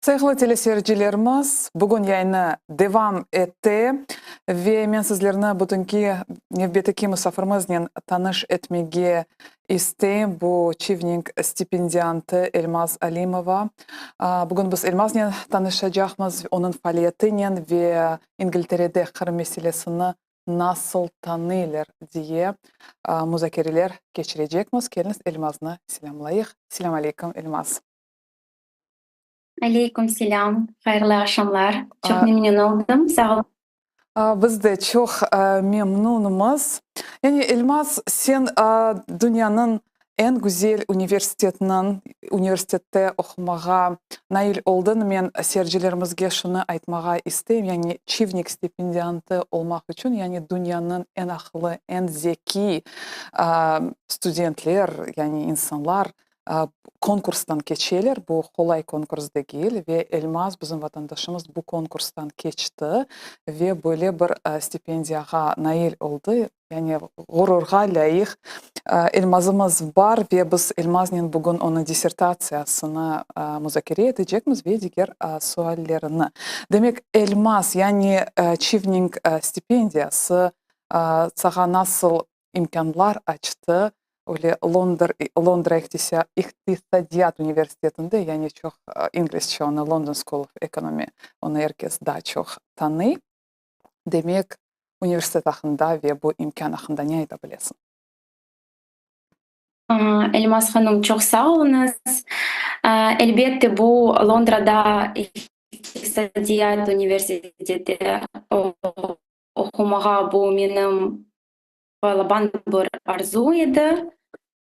Sayğılı teleseyircilerimiz, bugün yayını devam ete ve men sizlerni bütünki nevbetteki musafirimiznen tanış etmege isteyim. Bu Çivning stipendiantı Elmaz Alimova. Bugün biz Elmaznen tanışacaqmız, onıñ faaliyetinen ve İngilterede Qırım meselesini nasıl tanıylar diye muzakereler keçirecekmiz. Keliñiz, Elmaznı selâmlayıq. Selâm aleyküm, Elmaz. Aleyküm selâm, hayırlı aqşamlar. Çoq memnün oldım, sağ olun. Biz de çoq memnunımız. Yani, Elmaz, sen dünyanıñ eñ güzel universitetiniñ, universitette oqumağa nail oldıñ. Men seyircilerimizge şunı aytmağa isteyim, yani Çivnik stipendiantı olmaq içün, yani dünyanıñ eñ aqıllı, eñ zekiy studentler, yani insanlar konkurstan keçeler, bu qolay konkurs degil ve Elmaz, bizim vatandaşımız, bu konkurstan keçti ve böyle bir stipendiyağa nail oldı. Yani ğururğa lâyıq Elmazımız bar ve biz Elmaznen bugün onıñ dissertatsiyasını muzakere etecekmiz ve diger suallerini. Demek, Elmaz, yani Çivning stipendiyası saña nasıl imkânlar açtı, öyle Londr, Londra iqtisadiyat universitetinde, yani çoq inglizce onı London School of Economy, onı er kes daa çoq tanıy. Demek, universitet aqqında ve bu imkân aqqında ne ayta bilesiñ? Elmaz hanım, çoq sağ oluñız. Elbette, bu Londrada iqtisadiyat universiteti Oqumağa bu menim balaban bir arzu edi.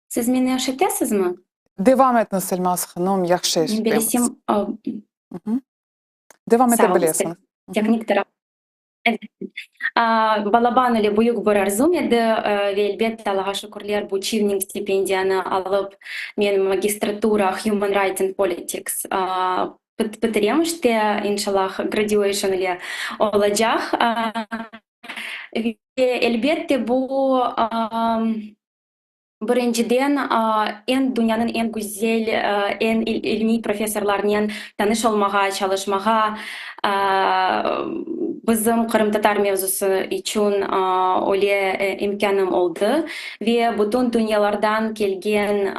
Siz meni eşitesizmi? Devam etiñiz, Elmaz hanım, yahşı eşitemiz. Devam ete bilesiñiz. Tehnik taraf. Balaban öyle büyük bir arzum edi ve elbette, Allağa şükürler, bu Çivning stipendiyanı alıp, men magistratura Human Rights and Politics Bitirem işte, inşallah, graduation ile olacaq. Ve elbette bu, birinciden, eñ dünyanıñ eñ güzel, eñ ilmiy professorlarnen tanış olmağa, çalışmağa, bizim qırımtatar mevzusı içün öyle imkânım oldı. Ve bütün dünyalardan kelgen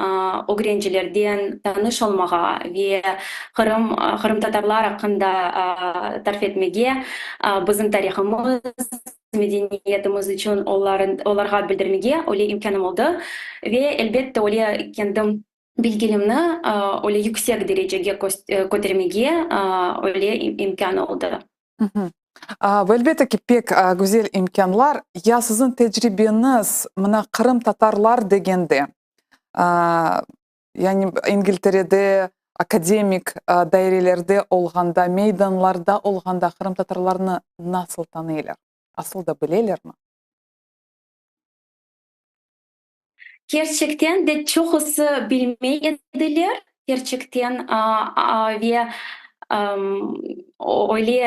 ögrencilerden tanış olmağa ve Qırım, qırımtatarlar aqqında tarif etmege, bizim tarihımız, medeniyetimiz içün olarğa bildirmege öyle imkânım oldı. Ve, elbette, öyle kendim bilgilimni öyle yüksek derecege kötermege öyle imkân oldı. Bu, elbette ki, pek güzel imkânlar. Ya siziñ tecribeñiz, mına, qırımtatarlar degende, yani İngilterede akademik dairelerde olğanda, meydanlarda olğanda qırımtatarlarnı nasıl tanıylar? Asıl da bilelermi? Kerçekten de çoqusı bilmey ediler, kerçekten ve öyle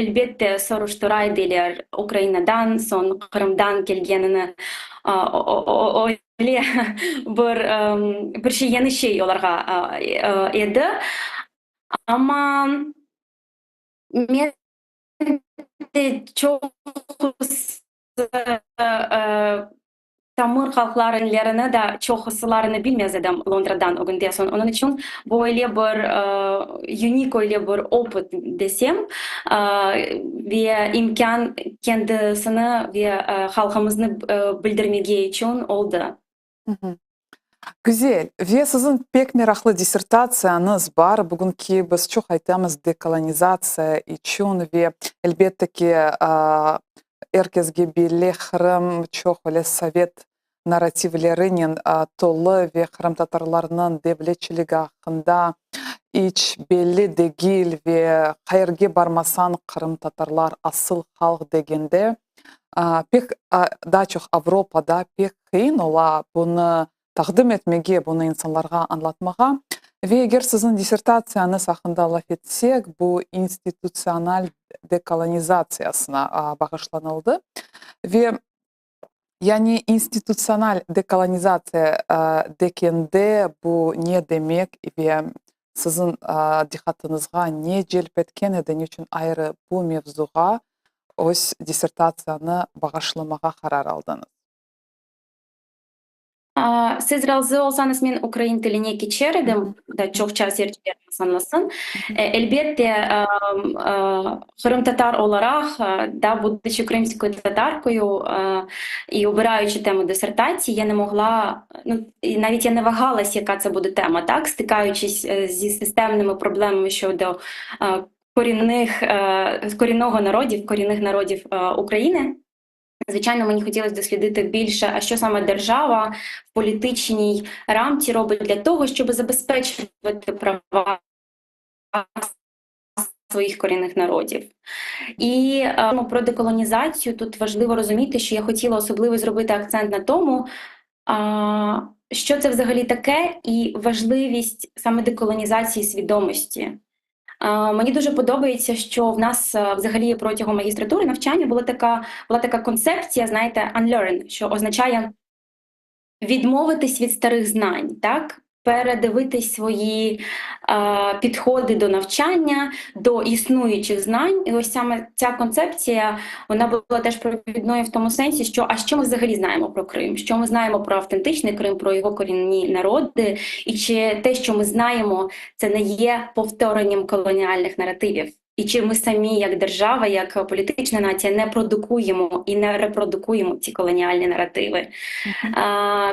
elbette soruştıra ediler, Ukrainadan soñ Qırımdan kelgenini, öyle bir bir şey yañı şey olarğa edi. Amma men de çoqusı Tamır halqlarınlerini da çoqusılarını bilmez edim Londradan ögünde soñ. Onıñ içün böyle bir unique öyle bir opıt desem ve imkân kendisini ve halqımıznı bildirmege içün oldı. Güzel. Ve siziñ pek meraqlı dissertatsiyañız bar. Bugünki biz çoq aytamız dekolonizatsiya içün ve elbette ki, er kesge belli Qırım çoq öyle sovet. narrativlerinen tolu ve qırımtatarlarnıñ devletçiligi aqqında iç belli degil ve qayerge barmasañ qırımtatarlar asıl halq degende pek daa çoq Avropada pek qıyın ola bunı taqdim etmege, bunı insanlarğa añlatmağa. Ve eger siziñ dissertatsiyañız aqqında laf etsek, bu institutsional dekolonizatsiyasına bağışlanıldı. Ve yani institutsional dekolonizatsiya degende bu ne demek ve siziñ diqqatıñızğa ne celp etken edi, niçün ayrı bu mevzuğa öz dissertatsiyanı bağışlamağa qarar aldıñız? Siz razı olsañız, men ukrain tiline keçer edim, da çoqça seyircilerimiz añlasın. Elbette, qırımtatar olaraq, da будучи крымскою татаркою і обираючи тему дисертації, я не могла, ну, навіть я не вагалась, яка це буде тема, так, стикаючись зі системними проблемами щодо корінних, корінного народів, корінних народів України. Звичайно, мені хотілося дослідити більше, а що саме держава в політичній рамці робить для того, щоб забезпечувати права своїх корінних народів. І про деколонізацію тут важливо розуміти, що я хотіла особливо зробити акцент на тому, що це взагалі таке, і важливість саме деколонізації свідомості. Мені дуже подобається, що в нас взагалі протягом магістратури навчання була така концепція, знаєте, unlearn, що означає відмовитись від старих знань, так? Передивитись свої підходи до навчання, до існуючих знань. І ось саме ця концепція, вона була теж провідною в тому сенсі, що а що ми взагалі знаємо про Крим, що ми знаємо про автентичний Крим, про його корінні народи, і чи те, що ми знаємо, це не є повторенням колоніальних наративів. І чи ми самі, як держава, як політична нація, не продукуємо і не репродукуємо ці колоніальні наративи.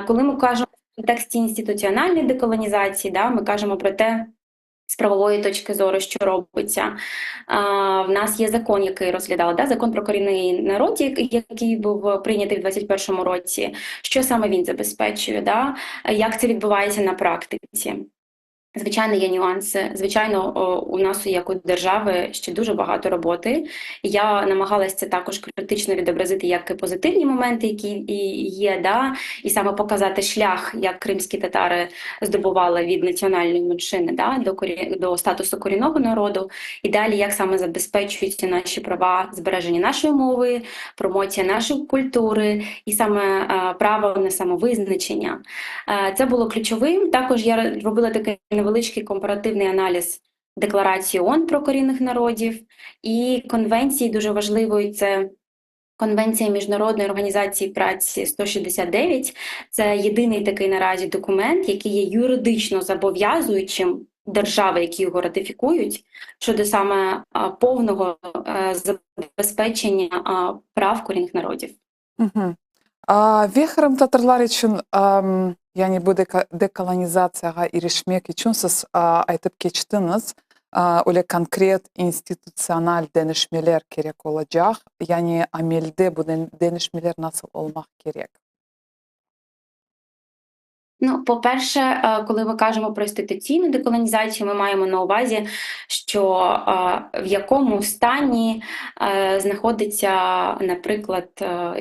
Коли ми кажемо в контексті інституціональної деколонізації, да, ми кажемо про те, з правової точки зору, що робиться. В нас є закон, який розглядали, да, закон про корінний народ, який був прийнятий в 2021 році. Що саме він забезпечує, да? Як це відбувається на практиці? Звичайно, є нюанси. Звичайно, у нас, як у держави, ще дуже багато роботи. Я намагалася це також критично відобразити, як і позитивні моменти, які і є, да? І саме показати шлях, як кримські татари здобували від національної меншини, да? до статусу корінного народу, і далі, як саме забезпечуються наші права, збереження нашої мови, промоція нашої культури і саме право на самовизначення. Це було ключовим. Також я робила такий невеличкий компаративний аналіз Декларації ООН про корінних народів і конвенції, дуже важливої, це Конвенція Міжнародної організації праці 169. Це єдиний такий наразі документ, який є юридично зобов'язуючим держави, які його ратифікують, щодо саме повного забезпечення прав корінних народів. Ve qırımtatarlar içün, yani bu dekolonizatsiyağa irişmek içün siz aytıp keçtiñiz, öyle konkret institutsional deñişmeler kerek olacaq. Yani amelde bu deñişmeler nasıl olmaq kerek? Ну, по-перше, коли ми кажемо про інституційну деколонізацію, ми маємо на увазі, що в якому стані знаходиться, наприклад,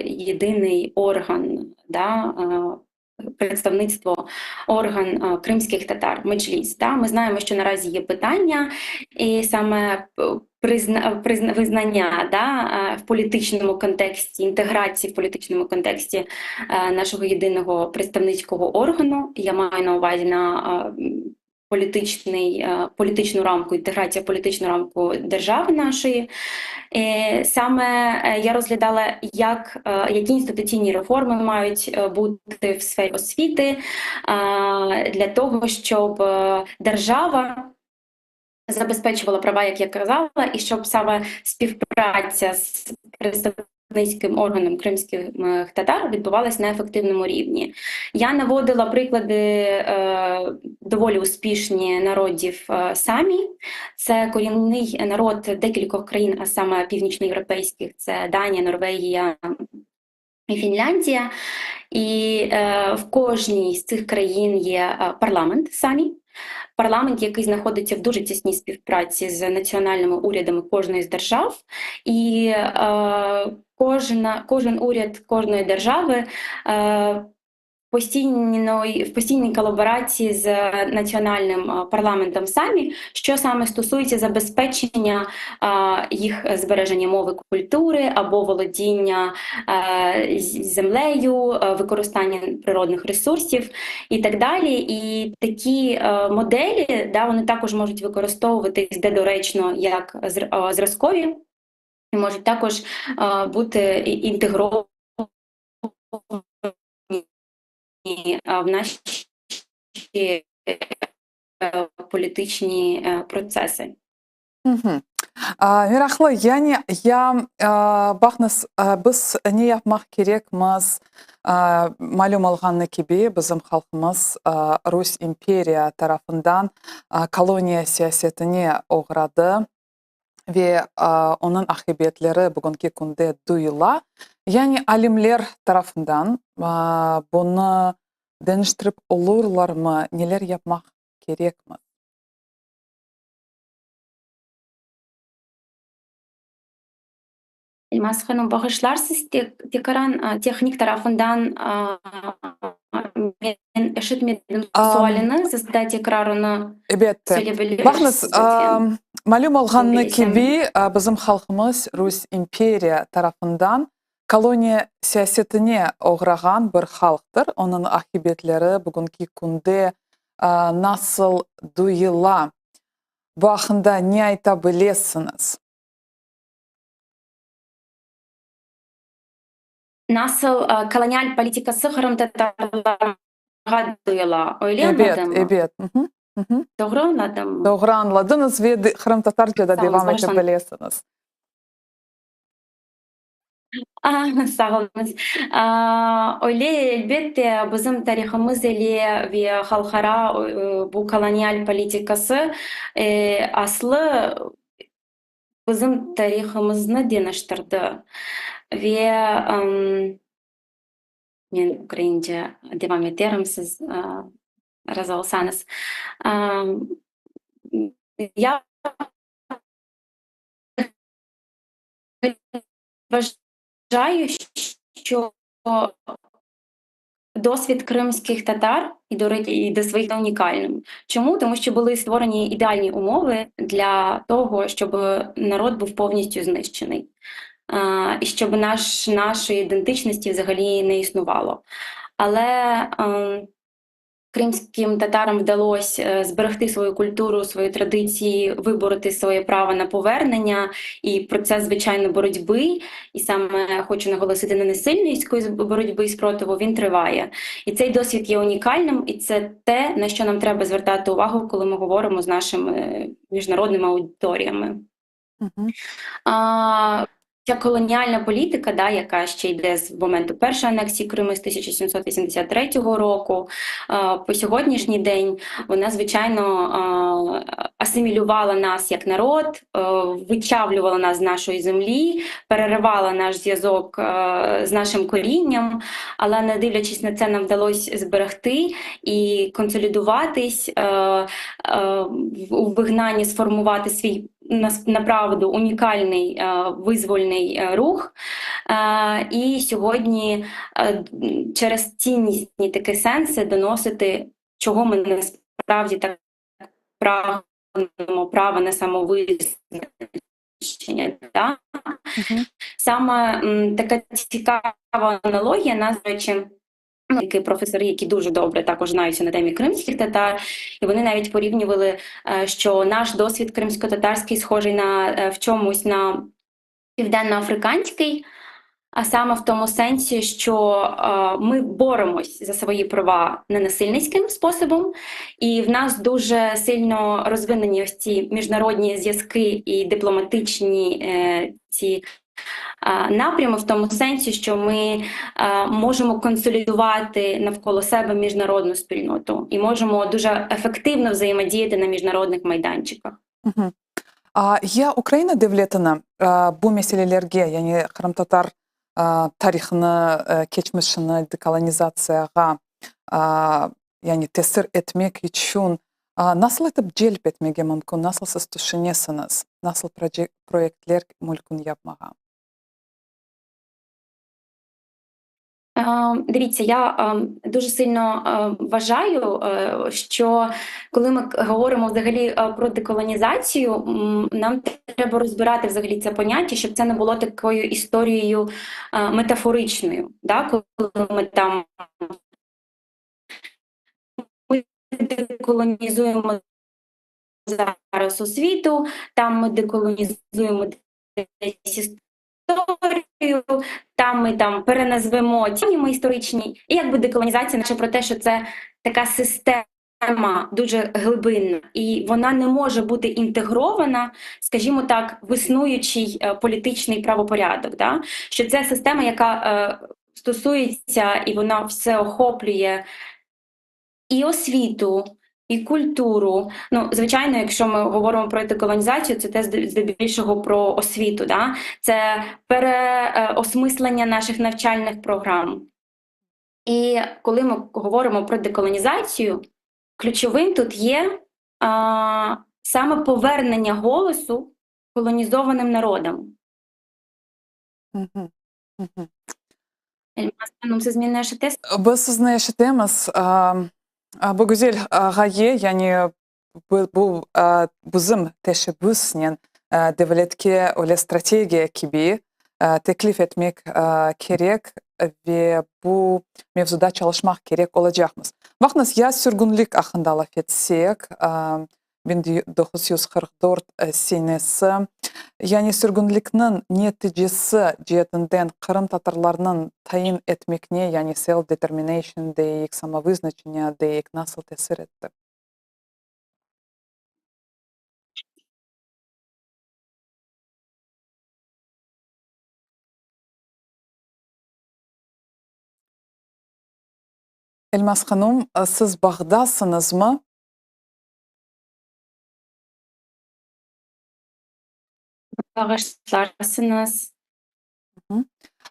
єдиний орган, да, представництво, орган кримських татар, Меджліс. Да? Ми знаємо, що наразі є питання, і саме визнання, да, в політичному контексті, інтеграції в політичному контексті нашого єдиного представницького органу. Я маю на увазі на політичну рамку, інтеграція в політичну рамку держави нашої. Саме я розглядала, які інституційні реформи мають бути в сфері освіти для того, щоб держава забезпечувала права, як я казала, і щоб саме співпраця з представницьким органом кримських татар відбувалась на ефективному рівні. Я наводила приклади доволі успішні народів самі. Це корінний народ декількох країн, а саме північноєвропейських, це Данія, Норвегія, Фінляндія. І в кожній з цих країн є парламент самі. Парламент, який знаходиться в дуже тісній співпраці з національними урядами кожної з держав, і кожна, кожен уряд кожної держави постійної, в постійній колаборації з національним парламентом самі, що саме стосується забезпечення їх збереження мови культури або володіння землею, використання природних ресурсів і так далі. І такі моделі, да, вони також можуть використовуватись де доречно як зразкові, і можуть також бути інтегровані в наші політичні процеси. Угу. Meraqlı, yani ya baqıñız, biz ne yapmaq kerekmiz, malüm olğanı kibi, bizim halqımız Rus imperiya tarafından koloniya siyasetine oğradı ve onıñ aqibetleri bugünki künde duyula. Yani alimler tarafından bunı deñiştirip olurlarmı, neler yapmaq kerekmiz? Elmaz hanım, bağışlarsız, tekaran tehnik tarafından men eşitmedim sualini, siz daa tekrar onı Elbette. söyle bilirsiz, Baqıñız, lütfen. malüm olğanı kibi, bizim halqımız Rus imperiya tarafından koloniya siyasetine oğrağan bir halqtır. Onıñ aqibetleri bugünki künde nasıl duyula? Bu aqqında ne ayta bilesiñiz? Nasıl kolonial politikası qırımtatarlarğa duyula, öyle Ebet, añladımmı? ebet. Doğru añladımmı? Doğru añladıñız ve qırımtatarca da Sağ oluñız, devam ete bağışlañız. bilesiñiz. Sağ oluñız. Öyle, elbette, bizim tarihımız ile ve halqara bu kolonial politikası aslı bizim tarihımıznı deñiştirdi. Ve men ukraince devam eterim, siz razı olsañız. Ya Вважаю, що досвід кримських татар і до і до своїх унікальним. Чому? Тому що були створені ідеальні умови для того, щоб народ був повністю знищений, і щоб наш, нашої ідентичності взагалі не існувало. Але кримським татарам вдалося зберегти свою культуру, свої традиції, вибороти своє право на повернення і процес, звичайно, боротьби, і саме хочу наголосити на насильницької боротьби і спротиву, він триває. І цей досвід є унікальним, і це те, на що нам треба звертати увагу, коли ми говоримо з нашими міжнародними аудиторіями. Мгм. А, ця колоніальна політика, да, яка ще йде з моменту першої анексії Криму з 1783 року, а, по сьогоднішній день, вона, звичайно, а, асимілювала нас як народ, а, вичавлювала нас з нашої землі, переривала наш зв'язок, а, з нашим корінням, але, не дивлячись на це, нам вдалося зберегти і консолідуватись, а, а, у вигнанні сформувати свій направду унікальний, е, визвольний, е, рух. Е, і сьогодні, через ціннісні такі сенси доносити, чого ми насправді так прагнемо, право на самовизначення. Да? Мгм. Саме, така цікава аналогія, нас, до речі, такі професори, які дуже добре також знаються на темі кримських татар, і вони навіть порівнювали, що наш досвід кримсько-татарський схожий в чомусь на південноафриканський, а саме в тому сенсі, що, ми боремось за свої права ненасильницьким способом, і в нас дуже сильно розвинені ось ці міжнародні зв'язки і дипломатичні, ці напрями в тому сенсі, що ми, можемо консолідувати навколо себе міжнародну спільноту і можемо дуже ефективно взаємодіяти на міжнародних майданчиках. Мгм. А ya Ukraina devletini, bu meselelerge, yani qırımtatar. Tarihını, keçmişini dekolonizatsiyağa yani tesir etmek içün nasıl etip celp etmege mümkün, nasıl siz tüşünesiñiz, nasıl proyektler mülkün yapmağa? Дивіться, я дуже сильно вважаю, що коли ми говоримо взагалі про деколонізацію, нам треба розбирати взагалі це поняття, щоб це не було такою історією метафоричною, да? Коли ми там ми деколонізуємо зараз освіту, там ми деколонізуємо десь історію, там ми там переназвемо тіми історичні, і якби деколонізація, наче про те, що це така система дуже глибинна, і вона не може бути інтегрована, скажімо так, в існуючий політичний правопорядок. Да? Що це система, яка стосується і вона все охоплює і освіту, і культуру. Ну, звичайно, якщо ми говоримо про деколонізацію, це те здебільшого про освіту. Да? Це переосмислення наших навчальних програм. І коли ми говоримо про деколонізацію, ключовим тут є а, саме повернення голосу колонізованим народам. Угу. Угу. Elmaz, siz meni eşitesiz? Biz sizni eşitemiz. Bu güzel ğaye, yani bu bizim teşebbüsnen devletke öyle strategiya kibi teklif etmek kerek ve bu mevzuda çalışmaq kerek olacaqmız. Baqıñız, ya sürgünlik aqqında laf etsek, 1944 senesi, yani sürgünlikniñ neticesi ceetinden qırımtatarlarnıñ tayin etmekne, yani self-determination deyik, samovıznaçeniya deyik, nasıl tesir etti? Elmaz hanum, siz bağdasıñızmı? Bağışlarsıñız.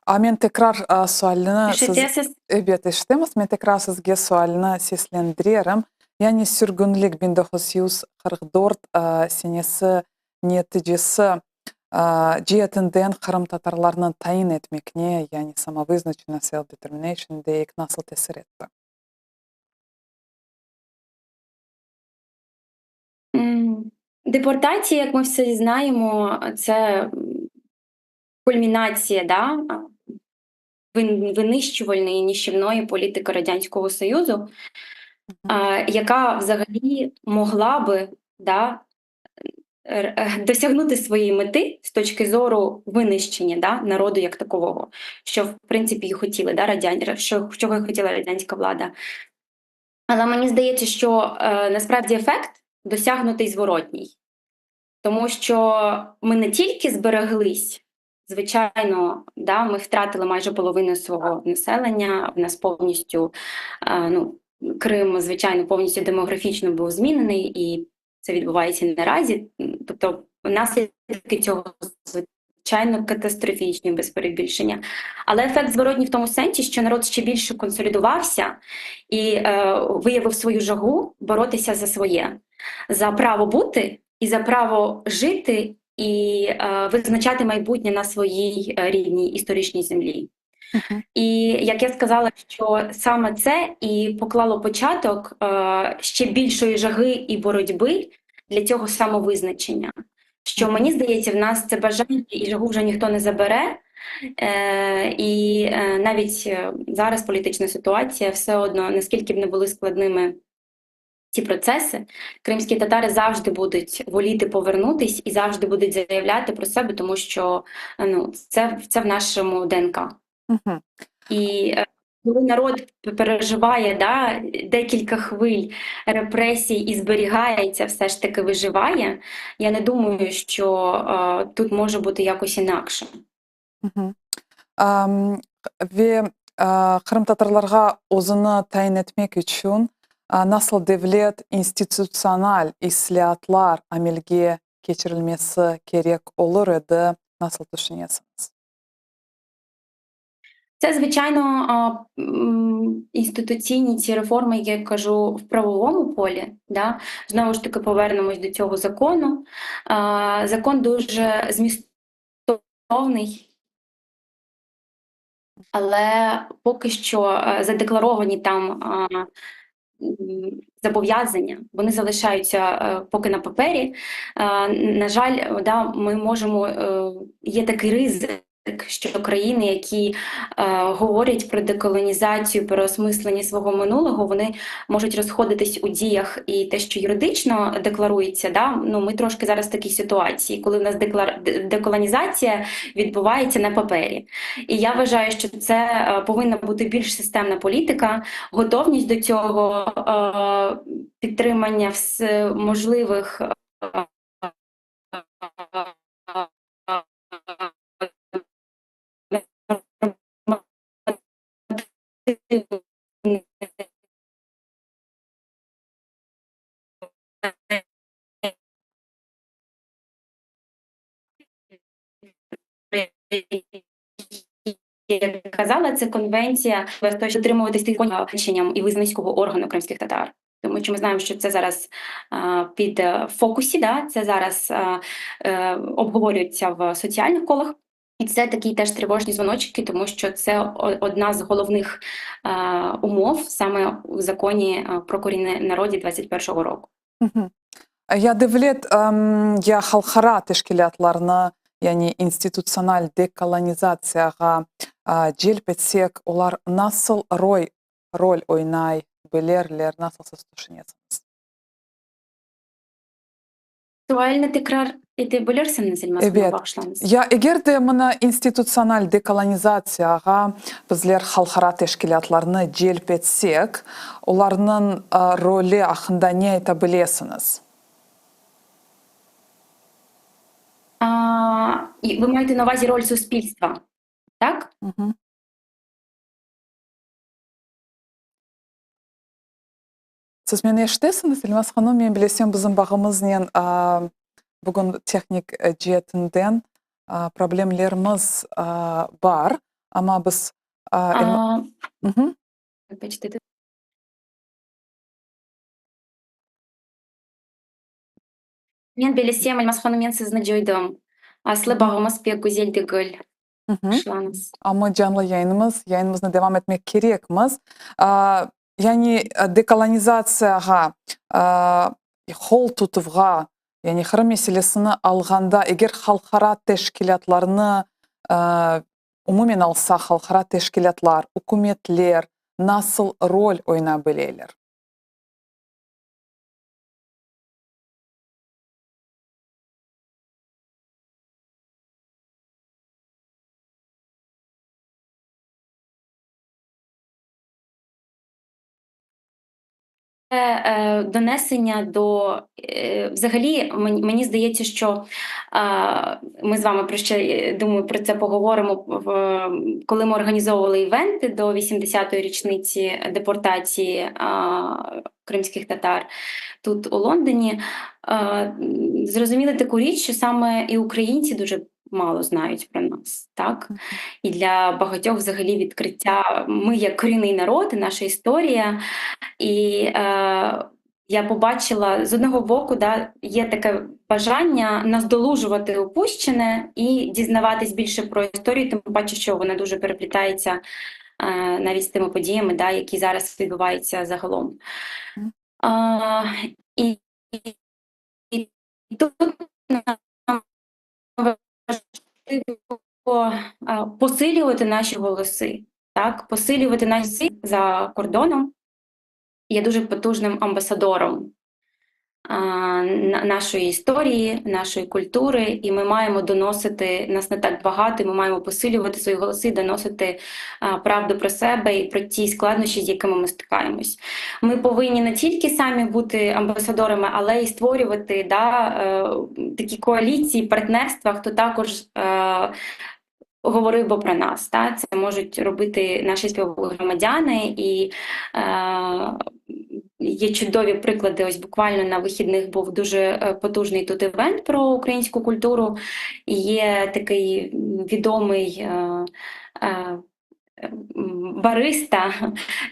A men tekrar sualni siz, Eşitesiz? Ebet, eşitemiz. Men tekrar sizge sualni seslendirerim. Yani sürgünlik 1944 senesi neticesi ceetinden qırımtatarlarnı tayin etmekne, yani samovıznaçeniya, self-determination deyik, nasıl tesir etti? Депортація, як ми всі знаємо, це кульмінація, да, винищувальної, нищівної політики Радянського Союзу, яка взагалі могла би, да, досягнути своєї мети з точки зору винищення, да, народу як такового, що, в принципі, і хотіли, да, радян-, що, чого і хотіла радянська влада. Але мені здається, що насправді ефект досягнутий зворотній. Тому що ми не тільки збереглись, звичайно, да, ми втратили майже половину свого населення, в нас повністю, ну, Крим, звичайно, повністю демографічно був змінений, і це відбувається наразі. Тобто наслідки цього, звичайно, катастрофічні, без перебільшення. Але ефект зворотній в тому сенсі, що народ ще більше консолідувався і виявив свою жагу боротися за своє, за право бути і за право жити і визначати майбутнє на своїй рідній історичній землі. І, як я сказала, що саме це і поклало початок ще більшої жаги і боротьби для цього самовизначення. Що, мені здається, в нас це бажання і жагу вже ніхто не забере. І навіть зараз політична ситуація все одно, наскільки б не були складними ці процеси, кримські татари завжди будуть воліти повернутись і завжди будуть заявляти про себе, тому що, ну, це в нашому ДНК. І коли народ переживає, да, декілька хвиль репресій і зберігається, все ж таки виживає, я не думаю, що тут може бути якось інакше. Ve qırımtatarlarğa özüni tayin etmek içün nasıl devlet institutsional islâatlar amelge keçirilmesi kerek olur edi, nasıl tüşünesiñiz? Це, звичайно, інституційні ці реформи, як я кажу, в правовому полі. Да? Знову ж таки, повернемось до цього закону. Закон дуже змістовний, але поки що е, задекларовані там зобов'язання, вони залишаються е, поки на папері. На жаль, да, ми можемо, е, є такий ризик, що країни, які е, говорять про деколонізацію, переосмислення свого минулого, вони можуть розходитись у діях і те, що юридично декларується, да, ну, ми трошки зараз в такій ситуації, коли в нас деклар... деколонізація відбувається на папері. І я вважаю, що це е, повинна бути більш системна політика, готовність до цього, е, підтримання можливих е, як казала, це конвенція дотримуватись тих рішенням і визнаського органу кримських татар. Тому що ми знаємо, що це зараз під фокусі, да, це зараз е, обговорюється в соціальних колах. І це такі теж тривожні дзвоночки, тому що це одна з головних умов саме у законі про корінне народі 21-го року. Ya devlet, ya halqara teşkilâtlarnı, yani institutsional dekolonizatsiyağa celp etsek, olar nasıl roy, rol oynay bilirler, nasıl siz tüşünesiñiz? Sualni tekrar ete bilirsiñiz, Elmaz hanım, Ebet. bağışlañız. Ya eger de mına institutsional dekolonizatsiyağa bizler halqara teşkilâtlarnı celp etsek, olarnıñ roli aqqında ne ayta bilesiñiz? Ви маєте на увазі роль суспільства, так? Угу. Siz meni eşitesiñiz, Elmaz hanım? Men bilesem, bizim bağımıznen bugün tehnik ceetinden problemlerimiz bar, amma biz Men bilesem, Elmaz hanım, men sizni coydım. Aslı bağımız pek güzel degil. Bağışlañız. Amma canlı yayınımız, yayınımıznı devam etmek kerekmiz. Yani dekolonizatsiyağa qol tutuvğa, yani Qırım meselesini alğanda, eger halqara teşkilâtlarnı, umumen alsaq, halqara teşkilâtlar, ükümetler nasıl rol oyna bileler? Донесення до, взагалі, мені здається, що ми з вами про ще, думаю, про це поговоримо, коли ми організовували івенти до 80-ї річниці депортації кримських татар тут у Лондоні, зрозуміли таку річ, що саме і українці дуже мало знають про нас, так? І для багатьох взагалі відкриття, ми як корінний народ, наша історія. І я побачила, з одного боку, да, є таке бажання наздолужувати упущене і дізнаватись більше про історію, тим паче, що вона дуже переплітається навіть з тими подіями, да, які зараз відбуваються загалом. І тут нам важливо посилювати наші голоси, так? Посилювати наші голоси за кордоном. Є дуже потужним амбасадором нашої історії, нашої культури, і ми маємо доносити, нас не так багато, і ми маємо посилювати свої голоси, доносити правду про себе і про ті складнощі, з якими ми стикаємось. Ми повинні не тільки самі бути амбасадорами, але й створювати, да, такі коаліції, партнерства, хто також говорив би про нас. Та? Це можуть робити наші співгромадяни, і є чудові приклади. Ось буквально на вихідних був дуже потужний тут івент про українську культуру. І є такий відомий. Бариста,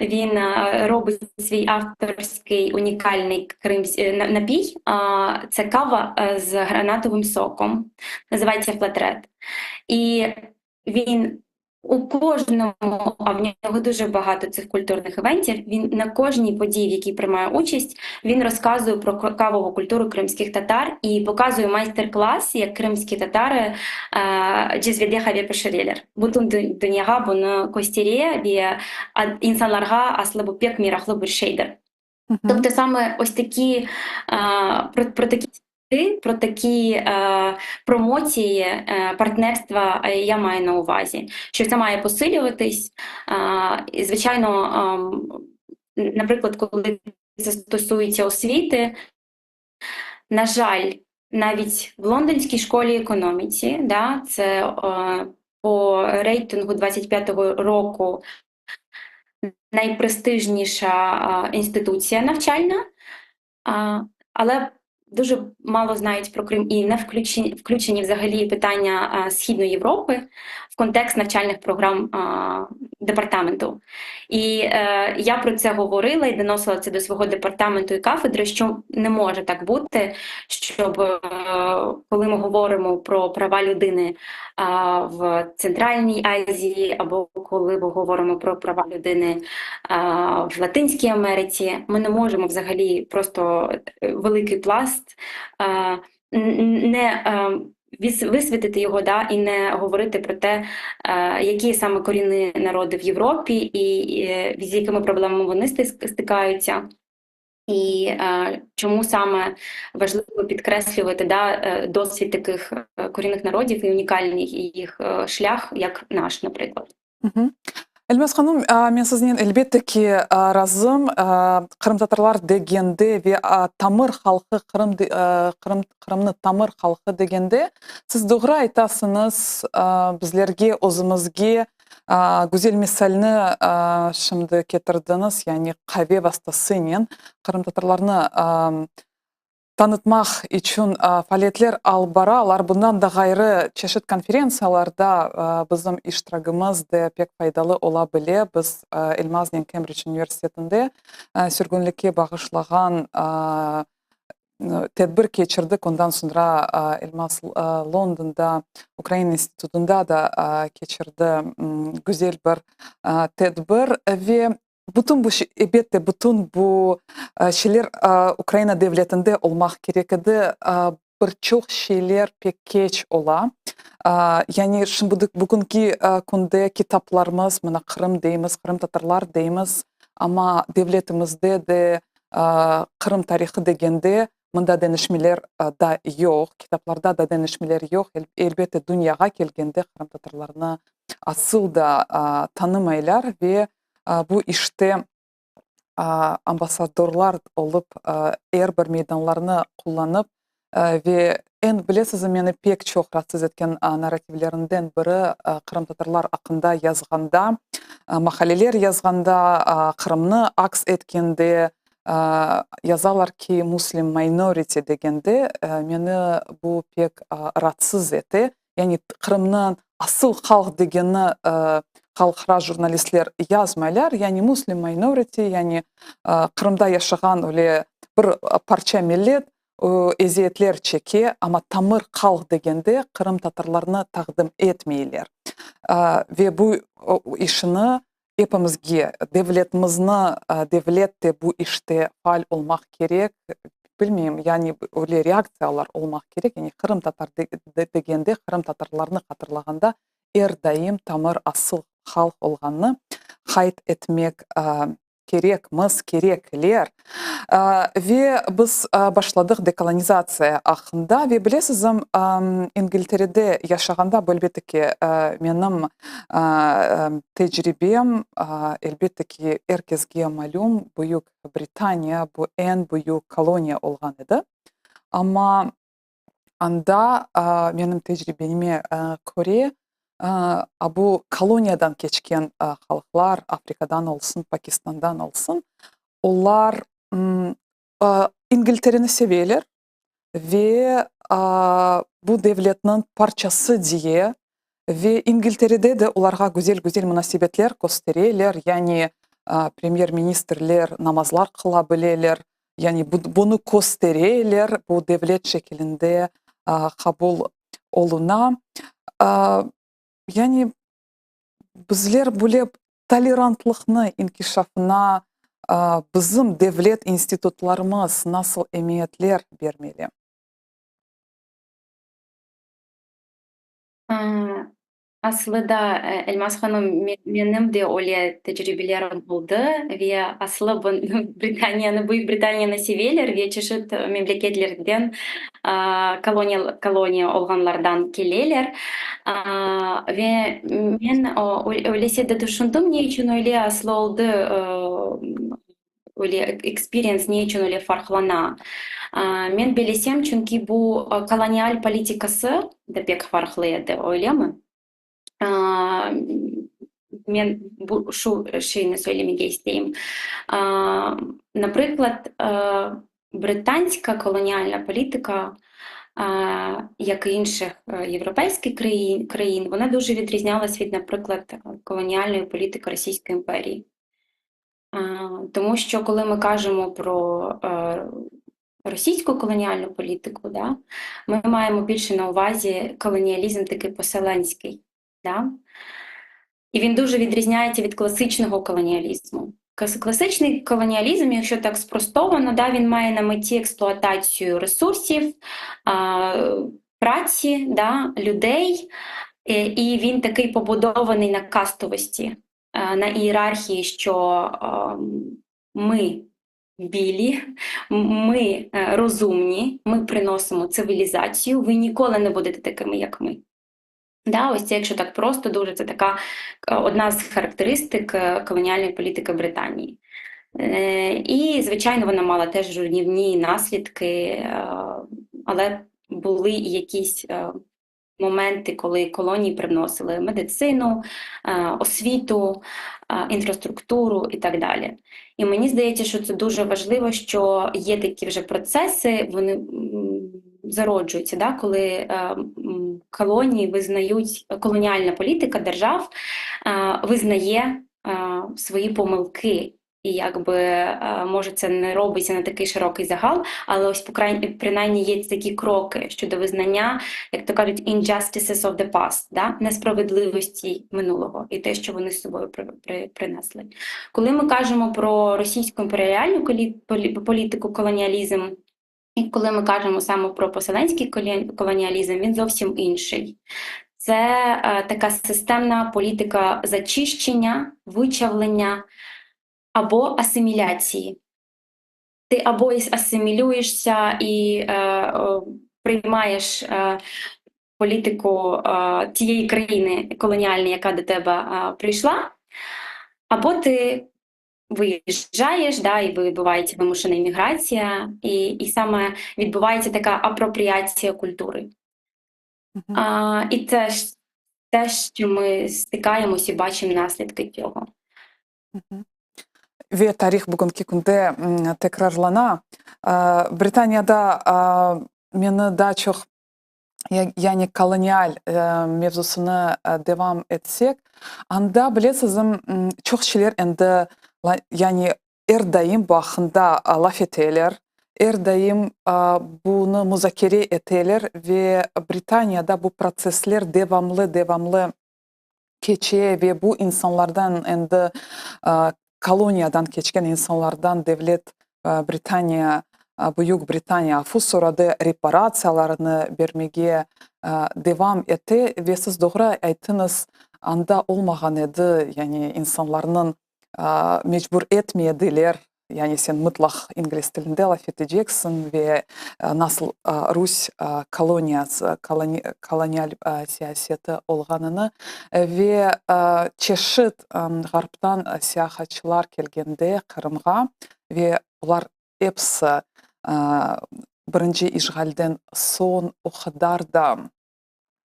він робить свій авторський унікальний напій. Це кава з гранатовим соком, називається флатрет. І він у кожному, а в нього дуже багато цих культурних івентів, він на кожній події, в якій приймає участь, він розказує про кавову культуру кримських татар і показує майстер-клас, як кримські татари cezvede qave pişireler. Bütün dünyağa bunı köstere ve insanlarğa aslı bu pek meraqlı bir şeydir. Тобто саме ось такі, про такі про такі промоції, партнерства я маю на увазі, що це має посилюватись. І, звичайно, наприклад, коли це стосується освіти, на жаль, навіть в Лондонській школі економіці, да, це по рейтингу 25-го року найпрестижніша інституція навчальна, але дуже мало знають про Крим і не включені взагалі питання Східної Європи в контекст навчальних програм департаменту. І я про це говорила і доносила це до свого департаменту і кафедри, що не може так бути, щоб коли ми говоримо про права людини в Центральній Азії, або коли ми говоримо про права людини в Латинській Америці, ми не можемо взагалі просто великий пласт не висвітити його, да, і не говорити про те, які саме корінні народи в Європі і з якими проблемами вони стикаються. І чому саме важливо підкреслювати, да, досвід таких корінних народів і унікальний їх шлях, як наш, наприклад. Угу. Elmaz hanım, men siznen elbette ki razım. Qırımtatarlar degende ve tamır halqı, Qırım, Qırım, Qırımnı tamır halqı degende, siz doğru aytasıñız, bizlerge, özümizge güzel misalni şimdi ketirdiñiz, yani qave vastasınen qırımtatarlarnı tanıtmaq içün faaliyetler alıp baralar. Bundan da ğayrı, çeşit konferentsiyalarda bizim iştiragımız de pek faydalı ola bile. Biz Elmaznen Kembric universitetinde sürgünlikke bağışlağan tedbir keçirdik. Ondan soñra Elmaz Londonda Ukraina institutında da keçirdi güzel bir tedbir ve Bütün bu, elbette, bütün bu şeyler Ukraina devletinde olmaq kerek edi. Bir çoq şeyler pek keç ola. Yani şimdi bugünki künde kitaplarımız, mına Qırım deymiz, qırımtatarlar deymiz, amma devletimizde de Qırım tarihı degende mında deñişmeler da yoq, kitaplarda da deñişmeler yoq. Elbette, dünyağa kelgende qırımtatarlarnı asıl da tanımaylar ve bu işte ambassadorlar olıp er bir meydanlarnı qullanıp ve eñ, bilesiz, meni pek çoq raatsız etken narrativlerinden biri qırımtatarlar aqqında yazğanda, maqaleler yazğanda, Qırımnı aks etkende yazalar ki, Muslim minority degende meni bu pek raatsız ete. Yani Qırımnıñ asıl halq degeni halqara jurnalistler yazmaylar, yani Muslim minority, yani Qırımda yaşağan öyle bir parça millet eziyetler çeke, amma tamır halq degende qırımtatarlarnı taqdim etmeyler. Ve bu işni epimizge, devletimizni, devlet de bu işte faal olmaq kerek, bilmeyim, yani öyle reaktsiyalar olmaq kerek, yani qırımtatar degende, qırımtatarlarnı hatırlağanda er daim tamır asıl halq olğanını qayd etmek kerekmiz, kerekler. Ve biz başladıq dekolonizatsiya aqqında ve bilesizim, İngilterede yaşağanda, bu elbette ki, menim tecribem, elbette ki, er kesge malüm, Büyük Britaniya bu eñ büyük koloniya olğan edi. Amma Anda, menim tecribeme köre, bu koloniyadan keçken halqlar, Afrikadan olsun, Pakistandan olsun, olar İngiltereni seveler ve bu devletniñ parçası diye. Ve İngilterede de olarğa güzel-güzel munasebetler köstereler, yani premyer-ministrler namazlar qıla bileler, yani bunı köstereler, bu devlet şekilinde qabul oluna. Yani bizler böyle tolerantlıqnı inkişafına bizim devlet institutlarımız nasıl emiyetler bermeli? Aslı da, Elmaz hanım, menim de öyle tecribelerim oldı ve aslı Britaniyanı, Büyük Britaniyanı seveler ve çeşit memleketlerden, koloniya koloniya olğanlardan keleler. Ve men öylese de tüşündim, ne içün öyle aslı oldı, Öyle experience ne içün öyle farqlana? Men belesem, çünki bu kolonial politikası da pek farqlı edi, öylemi? Men bu şu şeyni söylemege isteyim. Naprıklad, britanska kolonialna politika, як і інших європейських країн, вона дуже відрізнялась від, наприклад, колоніальної політики Російської імперії. Тому що коли ми кажемо про російську колоніальну політику, да, ми маємо більше на увазі колоніалізм такий поселенський. Да? І він дуже відрізняється від класичного колоніалізму. Класичний колоніалізм, якщо так спростовано, да, він має на меті експлуатацію ресурсів, праці, да, людей, е, і він такий побудований на кастовості. На ієрархії, що ми білі, ми розумні, ми приносимо цивілізацію, ви ніколи не будете такими, як ми. Да, ось це, якщо так просто дуже, це така одна з характеристик колоніальної політики Британії. І, звичайно, вона мала теж руйнівні наслідки, але були і якісь моменти, коли колонії привносили медицину, освіту, інфраструктуру і так далі. І мені здається, що це дуже важливо, що є такі вже процеси, вони зароджуються, да, коли колонії визнають, колоніальна політика держав визнає свої помилки. І якби, може, це не робиться на такий широкий загал, але ось принаймні є такі кроки щодо визнання, як то кажуть, injustices of the past, да? Несправедливості минулого і те, що вони з собою принесли. Коли ми кажемо про російську імперіальну політику, колоніалізм, і коли ми кажемо саме про поселенський колоніалізм, він зовсім інший. Це така системна політика зачищення, вичавлення або асиміляції. Ти або асимілюєшся і приймаєш політику тієї країни колоніальної, яка до тебе прийшла, або ти виїжджаєш, да, і відбувається вимушена імміграція, і саме відбувається така апропріація культури. І це ж те, що ми стикаємось і бачимо наслідки цього. Ve tarih bugünki künde tekrarlana. Britaniyada meni daa çoq, yani kolonial mevzusını devam etsek, anda, bilesiz, çoq şeyler endi, yani er daim bu aqqında laf eteler, er daim bunı muzakere eteler ve Britaniyada bu protsessler devamlı-devamlı keçe ve bu insanlardan endi koloniyadan keçken insanlardan devlet Britaniya, Büyük Britaniya afu soradı, reparatsiyalarını bermege devam ete ve siz doğru ayttıñız, anda olmağan edi, yani insanlarnıñ mecbur etmediler, yani sen mıtlaq ingliz tilinde laf eteceksiñ ve nasıl rus koloniyası, kolonial siyaseti olğanını ve çeşit ğarptan seyahatçılar kelgende Qırımğa ve olar episi birinci işğalden soñ o qadar da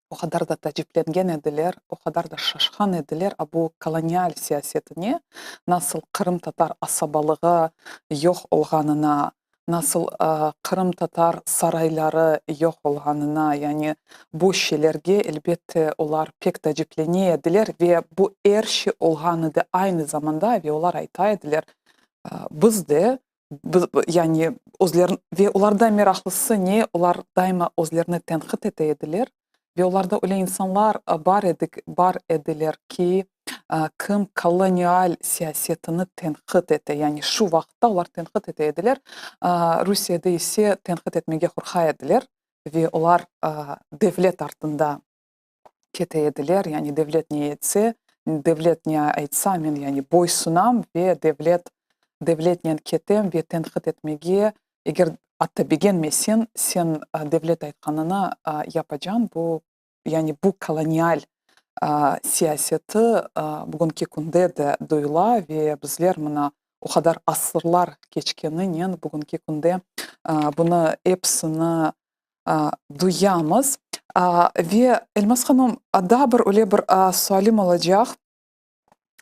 O qadar da taaciplengen ediler, o qadar da şaşqan ediler a bu kolonial siyasetine, nasıl qırımtatar asabalığı yoq olğanına. Nasıl qırımtatar sarayları yoq olğanına, yani bu şeylerge, elbette, olar pek taciplene ediler ve bu er şey olğan edi aynı zamanda ve olar ayta ediler, biz de, yani özlerin, ve olarda meraqlısı ne, olar daima özlerini tenqit ete ediler ve olarda öyle insanlar bar edi, bar ediler ki, kim kolonial siyasetini tenqit ete, yani şu vaqıtta olar tenqit ete ediler, Rusiyede ise tenqit etmege qorqa ediler ve olar devlet artında kete ediler, yani devlet ne etse, devlet ne aytsa, men yani boysunam ve devlet devletnen ketem ve tenqit etmege, eger atta begenmesen, sen devlet aytqanını yapacañ, bu Yani bu kolonial siyaseti bugünki künde de duyula ve bizler mına o qadar asırlar keçkeninen bugünki künde bunı episini duyamız. Ve Elmaz hanım, daa bir öyle bir sualim olacaq.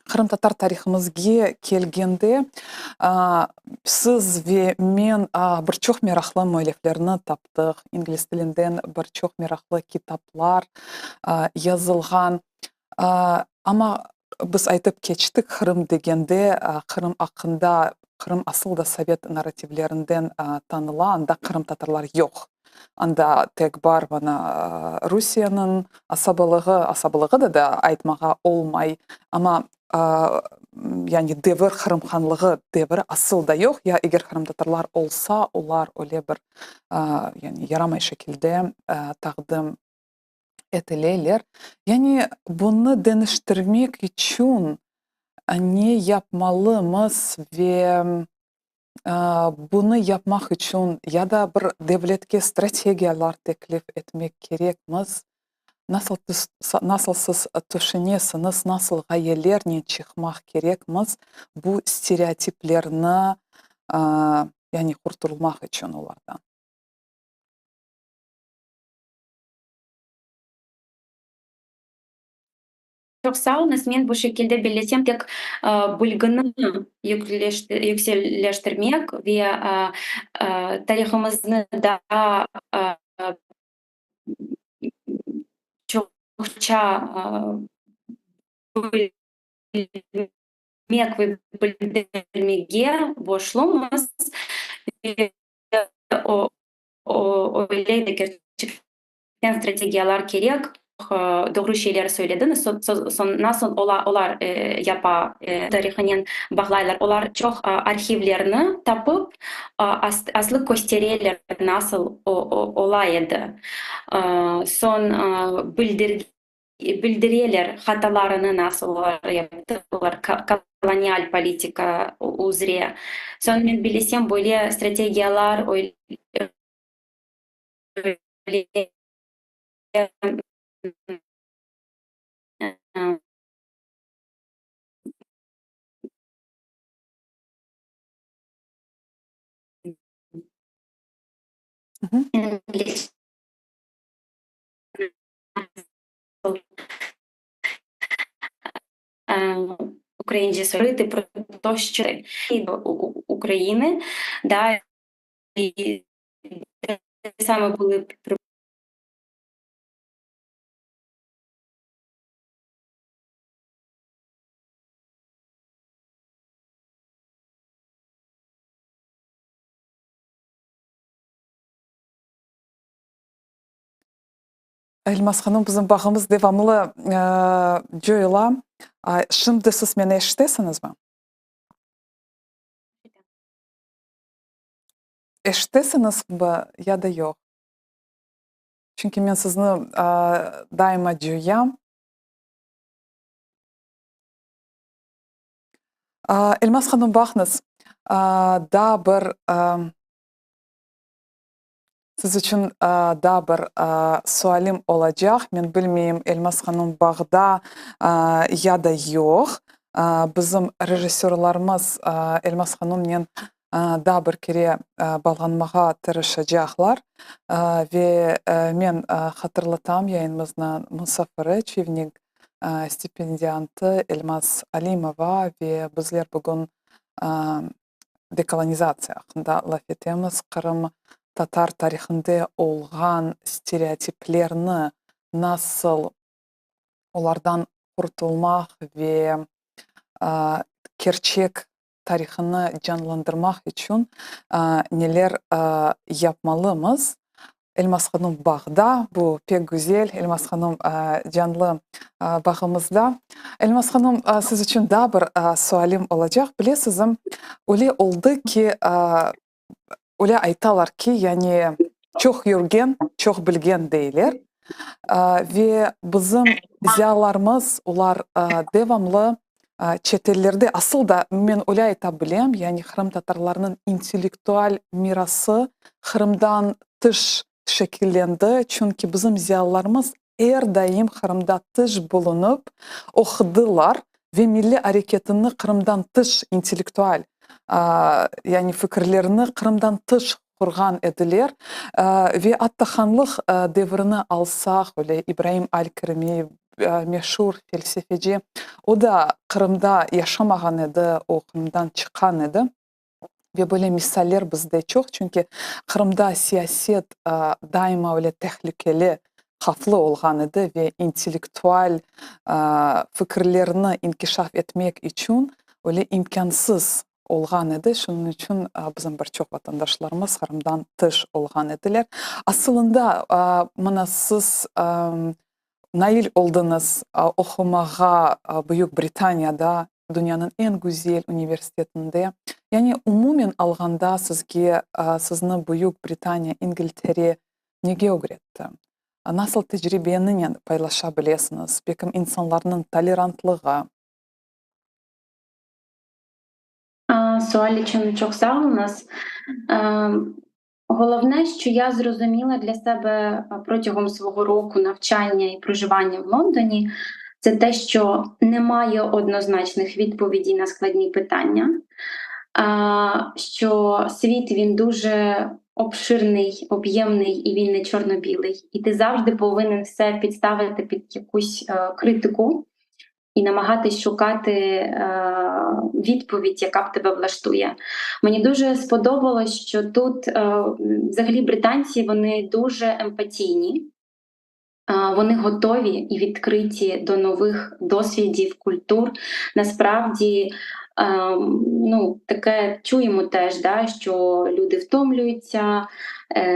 Qırımtatar tarihımızge kelgende, siz ve men bir çoq meraqlı müelliflerni taptıq, ingliz tilinden bir çoq meraqlı kitaplar yazılğan. Amma biz aytıp keçtik, Qırım degende, Qırım aqqında, Qırım asıl da sovet narrativlerinden tanıla, anda qırımtatarlar yoq. Anda tek bar mına Rusiyeniñ asabalığı, asabalığı da da aytmağa olmay, amma yani devir, Qırım hanlığı deviri asıl da yoq. Ya eger qırımtatarlar olsa, olar öyle bir yani yaramay şekilde taqdim etileler. Yani bunı deñiştirmek içün ne yapmalımız ve Bunı yapmaq içün ya da bir devletke strategiyalar teklif etmek kerekmiz. Nasıl nasıl siz tüşünesiñiz, nasıl ğayelernen çıqmaq kerekmiz bu stereotiplerni, yani qurtulmaq içün olardan? Çoq sağ oluñız. Men bu şekilde bellesem, tek bilgini yükselleştirmek ve tarihımıznı daa çoqça bilmek ve bildirmege borçlumız. Ve öyle de kerçekten strategiyalar kerek. Doğru şeyler söylediñiz. Soñ nasıl olar yapa, tarihınen bağlaylar. Olar çoq arhivlerni tapıp, aslı köstereler, nasıl ola edi. Soñ bildireler hatalarını nasıl olar yaptılar, kolonial politika üzre. Soñ men bilesem, böyle strategiyalar öyle Ukraince söyledi pro to, şço Ukrainı, da, i same bulı Elmaz hanım, bizim bağımız devamlı coyula. Şimdi siz meni eşitesiñizmi? Eşitesiñizmi ya da yoq? Çünki men sizni daima coyam. Elmaz hanım, baqıñız, daa bir siz içün daa bir sualim olacaq. Men bilmeyim, Elmaz hanım bağda ya da yoq. Bizim rejissörlarımız Elmaz hanımnen daa bir kere bağlanmağa tırışacaqlar. Ve men hatırlatam, yayınımıznıñ musafiri, Çivnik stipendiantı Elmaz Alimova ve bizler bugün. dekolonizatsiya aqqında laf etemiz, qırımtatar tarihında olğan stereotiplerni nasıl olardan qurtulmaq ve kerçek tarihını canlandırmaq içün neler yapmalımız? Elmaz hanım bağda, bu pek güzel, Elmaz hanım canlı bağımızda. Elmaz hanım, siz içün daa bir sualim olacaq. Bilesizmi, öyle oldı ki, öyle aytalar ki, yani çoq yürgen, çoq bilgen deyler. Ve bizim ziyalarımız, olar devamlı çetellerde, asıl da men öyle ayta bilem, yani qırımtatarlarnıñ intellektual mirası Qırımdan tış şekillendi, çünki bizim ziyalılarımız er daim Qırımda tış bulunıp oqudılar ve milliy areketini Qırımdan tış intellektual, yani fikirlerini Qırımdan tış qurğan ediler. Ve atta hanlıq devrini alsaq, öyle İbraim al-Kirimi, meşur felsefeci, o da Qırımda yaşamağan edi, o Qırımdan çıqqan edi. Ve böyle misaller bizde çoq, çünki Qırımda siyaset daima öyle tehlikeli, havflı olğan edi ve intellektual fikirlerni inkişaf etmek içün öyle imkânsız olğan edi, şunıñ içün bizim bir çoq vatandaşlarımız Qırımdan tış olğan ediler. Asılında, mına siz nail oldıñız oqumağa Büyük Britaniyada, dünyanıñ eñ güzel universitetinde. Yani umumen alğanda sizge, sizni Büyük Britaniya, İngiltere nege ögretti? Nasıl tecribeninen paylaşa bilesiñiz? Belkim insanlarnıñ tolerantlığı? Sual içün çoq sağ oluñız. Головне, що я зрозуміла для себе протягом свого року навчання і проживання в Лондоні, це те, що немає однозначних відповідей на складні питання, що світ, він дуже обширний, об'ємний і він не чорно-білий. І ти завжди повинен все підставити під якусь критику і намагатись шукати відповідь, яка б тебе влаштує. Мені дуже сподобалось, що тут взагалі британці, вони дуже емпатійні, вони готові і відкриті до нових досвідів, культур. Насправді, таке чуємо теж, да, що люди втомлюються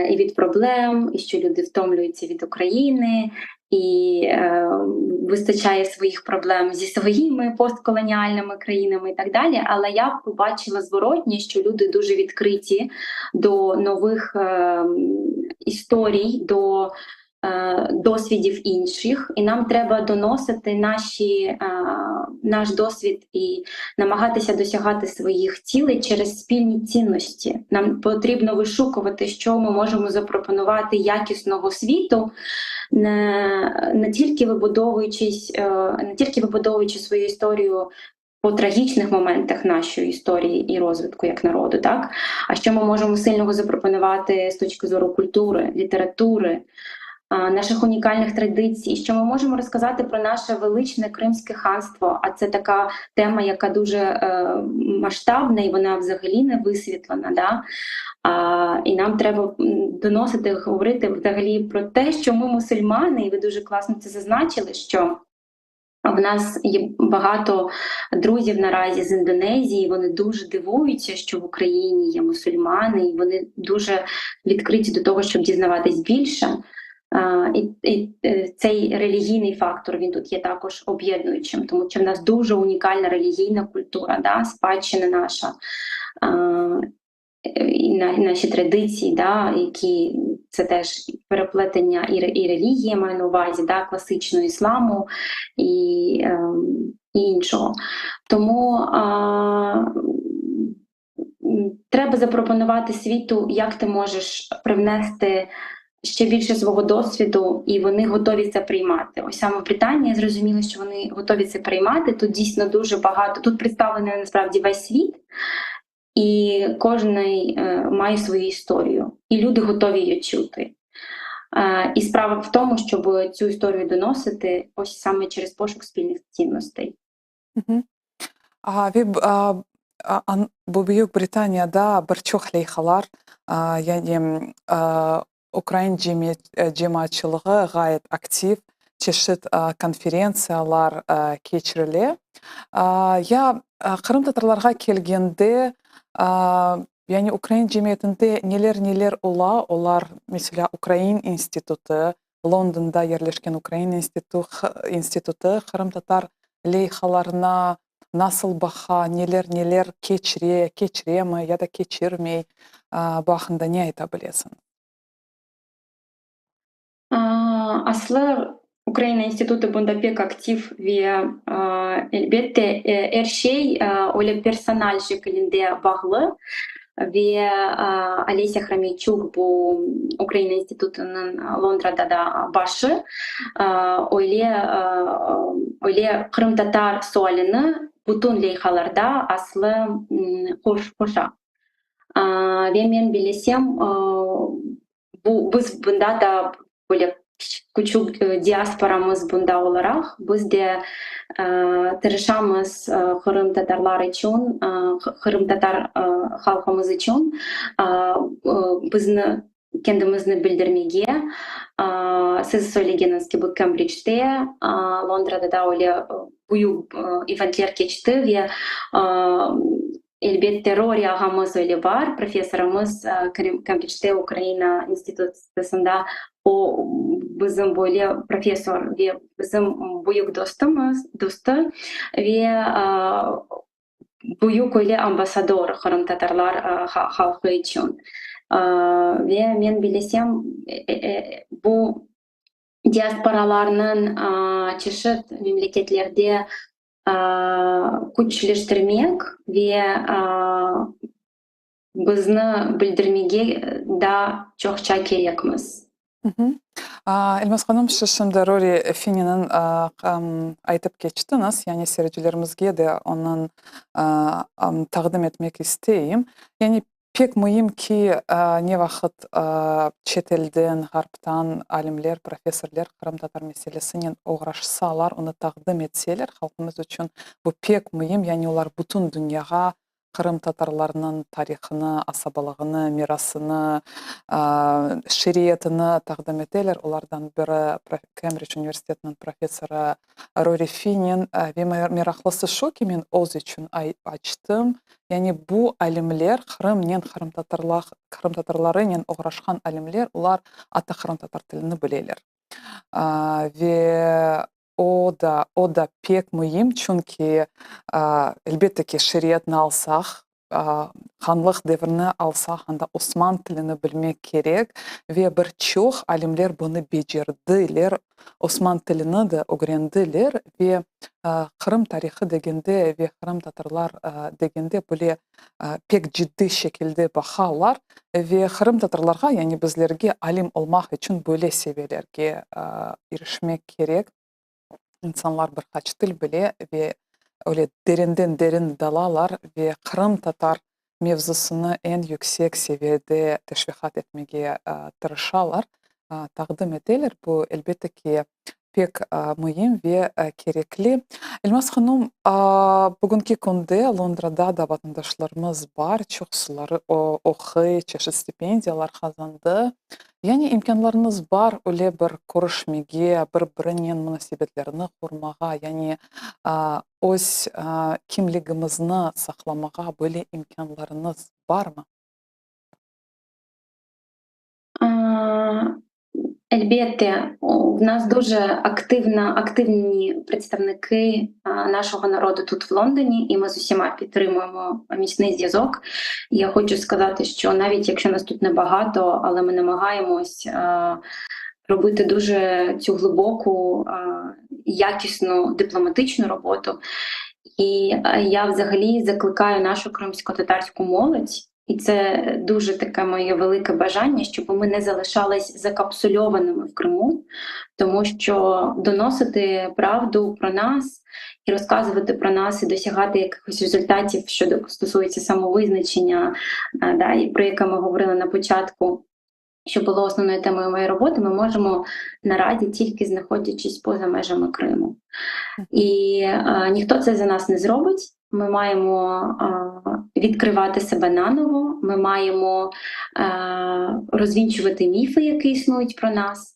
і від проблем, і що люди втомлюються від України, і вистачає своїх проблем зі своїми постколоніальними країнами і так далі. Але я побачила зворотнє, що люди дуже відкриті до нових історій, до досвідів інших, і нам треба доносити наш досвід і намагатися досягати своїх цілей через спільні цінності. Нам потрібно вишукувати, що ми можемо запропонувати якісного світу, не, не тільки вибудовуючись не тільки вибудовуючи свою історію по трагічних моментах нашої історії і розвитку як народу, так? А що ми можемо сильного запропонувати з точки зору культури, літератури, наших унікальних традицій, що ми можемо розказати про наше величне Кримське ханство, а це така тема, яка дуже масштабна і вона взагалі не висвітлена, да? І нам треба доносити, говорити взагалі про те, що ми мусульмани, і ви дуже класно це зазначили, що в нас є багато друзів наразі з Індонезії, вони дуже дивуються, що в Україні є мусульмани, і вони дуже відкриті до того, щоб дізнаватись більше. І цей релігійний фактор, він тут є також об'єднуючим, тому що в нас дуже унікальна релігійна культура, да, спадщина наша, і наші традиції, да, які це теж переплетення і релігії, я маю на увазі, да, класичного ісламу і іншого. Тому треба запропонувати світу, як ти можеш привнести ще більше свого досвіду, і вони готові це приймати. Ось саме в Британії я зрозуміла, що вони готові це приймати. Тут дійсно дуже багато, тут представлений насправді весь світ, і кожний має свою історію, і люди готові її чути. І справа в тому, щоб цю історію доносити ось саме через пошук спільних цінностей. А ви б, а, Bu Büyük Britaniyada bir çoq leyhalar, yani ukrain cemaatçılığı ğayet aktiv, çeşit konferentsiyalar keçirile. Ya qırımtatarlarğa kelgende, yani ukrain cemiyetinde neler-neler ola, olar, meselâ, Ukrain institutı, Londonda yerleşken Ukrain institutı qırımtatar leyhalarına nasıl baqa, neler-neler keçire, keçiremi ya da keçirmey, bu aqqında ne ayta bilesiñ? Aslı, Ukraina institutı bunda pek aktiv ve, elbette, er şey öyle personal şekilinde bağlı. Ve Olesâ Hromeyçuk, bu Ukraina institutınıñ Londrada da başı, öyle, öyle qırımtatar sualini bütün leyhalarda aslı qoşa. Ve men bilesem, Bu, biz bunda da böyle küçük diasporamız bunda olaraq, biz de tırışamız qırımtatarlar içün, qırımtatar halqımız içün bizni, kendimizni bildirmege. Siz söylegeniñiz kibi, Kembriçte, Londrada da öyle büyük eventler keçti ve Elbette, Rori ağamız öyle bar, professorımız, Kembriçte Ukraina institutısında, o bizim böyle professor ve bizim büyük dostumız, dostu ve büyük öyle ambasador qırımtatarlar halqı içün. Ve men bilesem, bu diasporalarnıñ çeşit memleketlerde küçleştirmek ve bizni bildirmege daa çoqça kerekmiz. Elmaz hanım, siz şimdi Rori Fininiñ aytıp keçtiñiz, yani seyircilerimizge de onıñ taqdim etmek isteyim. Yani Pek müim ki, ne vaqıt çetelden, ğarptan alimler, professorler qırımtatar meselesinen oğraşsalar, onı taqdim etseler, halqımız içün bu pek müim, yani olar bütün dünyağa qırımtatarlarnıñ tarihını, asabalığını, mirasını, şiiriyetini taqdim eteler. Olardan biri Kembriç universitetiniñ professorı Rori Finin. Ve meraqlısı şu ki, men öz içün açtım, Yani bu alimler, Qırımnen, qırımtatarlarınen oğraşqan alimler, olar atta qırımtatar tilini bileler. Ve o da, o da pek müim, çünki, elbette ki, şeriatnı alsaq, hanlıq devrini alsaq, anda osman tilini bilmek kerek ve bir çoq alimler bunı becerdiler, Osman tilini de ögrendiler ve Qırım tarihı degende ve qırımtatarlar degende böyle pek ciddiy şekilde baqalar ve qırımtatarlarğa, yani bizlerge alim olmaq içün böyle seviyelerge irişmek kerek. İnsanlar bir qaç til bile ve öyle derinden derin dalalar ve qırımtatar mevzusını eñ yüksek seviyede teşviqat etmege tırışalar, taqdim eteler. Bu, elbette ki, pek müim ve kerekli. Elmaz hanım, bugünki künde Londrada da vatandaşlarımız bar, çoqsuları oquy, çeşit stipendiyalar qazandı. Yani imkânlarıñız bar öyle bir körüşmege, bir-birinen munasebetlerni qurmağa, yani öz kimligimizni saqlamağa böyle imkânlarıñız barmı? Elbette, в нас дуже активна, активні представники нашого народу тут в Лондоні, і ми з усіма підтримуємо міцний зв'язок. Я хочу сказати, що навіть якщо нас тут небагато, але ми намагаємось робити дуже цю глибоку, якісну дипломатичну роботу. І я взагалі закликаю нашу кримсько-татарську молодь, і це дуже таке моє велике бажання, щоб ми не залишались закапсульованими в Криму, тому що доносити правду про нас і розказувати про нас, і досягати якихось результатів, що стосується самовизначення, да, і про яке ми говорили на початку, що було основною темою моєї роботи, ми можемо наразі тільки знаходячись поза межами Криму. І ніхто це за нас не зробить. Ми маємо... Відкривати себе наново, ми маємо розвінчувати міфи, які існують про нас.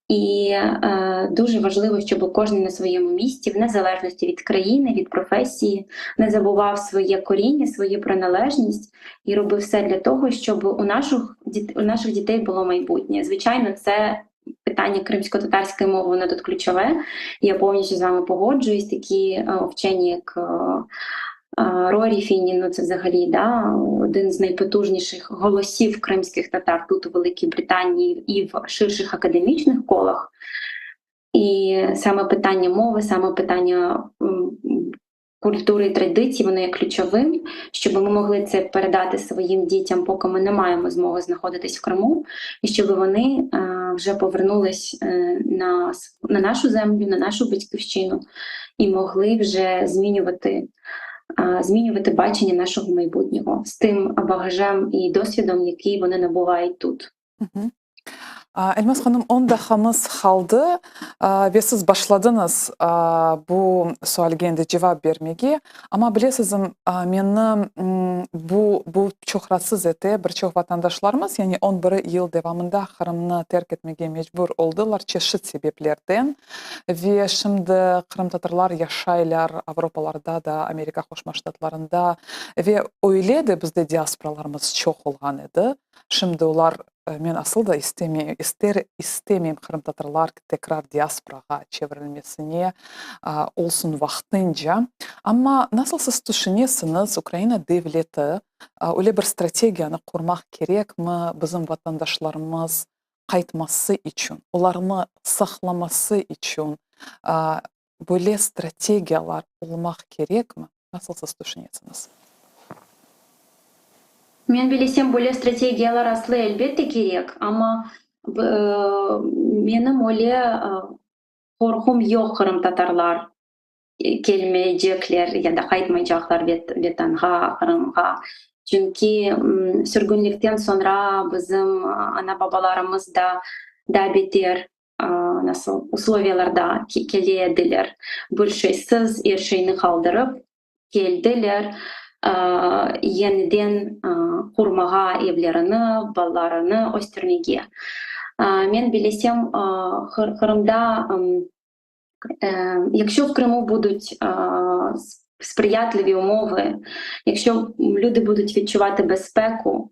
І дуже важливо, щоб кожен на своєму місці, в незалежності від країни, від професії, не забував своє коріння, свою приналежність і робив все для того, щоб у наших дітей було майбутнє. Звичайно, це питання кримсько-татарської мови, воно тут ключове. Я повністю з вами погоджуюсь. Такі вчені, як Рорі Фіні, це взагалі, да, один з найпотужніших голосів кримських татар тут у Великій Британії і в ширших академічних колах. І саме питання мови, саме питання культури і традицій, воно є ключовим, щоб ми могли це передати своїм дітям, поки ми не маємо змоги знаходитись в Криму, і щоб вони вже повернулись на нашу землю, на нашу батьківщину і могли вже змінювати бачення нашого майбутнього з тим багажем і досвідом, який вони набувають тут. Elmaz hanım, 10 daqqamız qaldı, ve siz başladıñız, bu sualge endi cevap bermege. Amma bilesiz, meni, bu çoq raatsız ete, bir çoq vatandaşlarımız, yani 11 yıl devamında Qırımnı terk etmege mecbur oldılar çeşit sebeplerden. Ve şimdi qırımtatarlar yaşaylar Avropalarda da, Amerika Qoşma Ştatlarında. Ve öyle de bizde diasporalarımız çoq olğan edi. Şimdi olar, men asıl da istemeyim qırımtatarlar tekrar diasporağa çevirilmesine, olsun vaqtınca. Amma nasıl siz tüşünesiñiz, Ukraina devleti, öyle bir strategiyanı qurmaq kerekmi bizim vatandaşlarımız qaytması içün, olarnı saqlaması içün, böyle strategiyalar olmaq kerekmi? Nasıl siz tüşünesiñiz? Men bilesem, böyle strategiyalar aslı elbette kerek, amma menim öyle qorqum yoq qırımtatarlar kelmeycekler ya da qaytmaycaqlar Vetanğa, Qırımğa. Çünki sürgünlikten soñra bizim ana-babalarımız da daa beter nasıl usloviyalarda kele ediler. Bir şeysiz er şeyni qaldırıp keldiler, yeniden qurmağa evlerini, balalarını östürmege. Men bilesem, Qırımda, якщо в Криму будуть сприятливі умови, якщо люди будуть відчувати безпеку,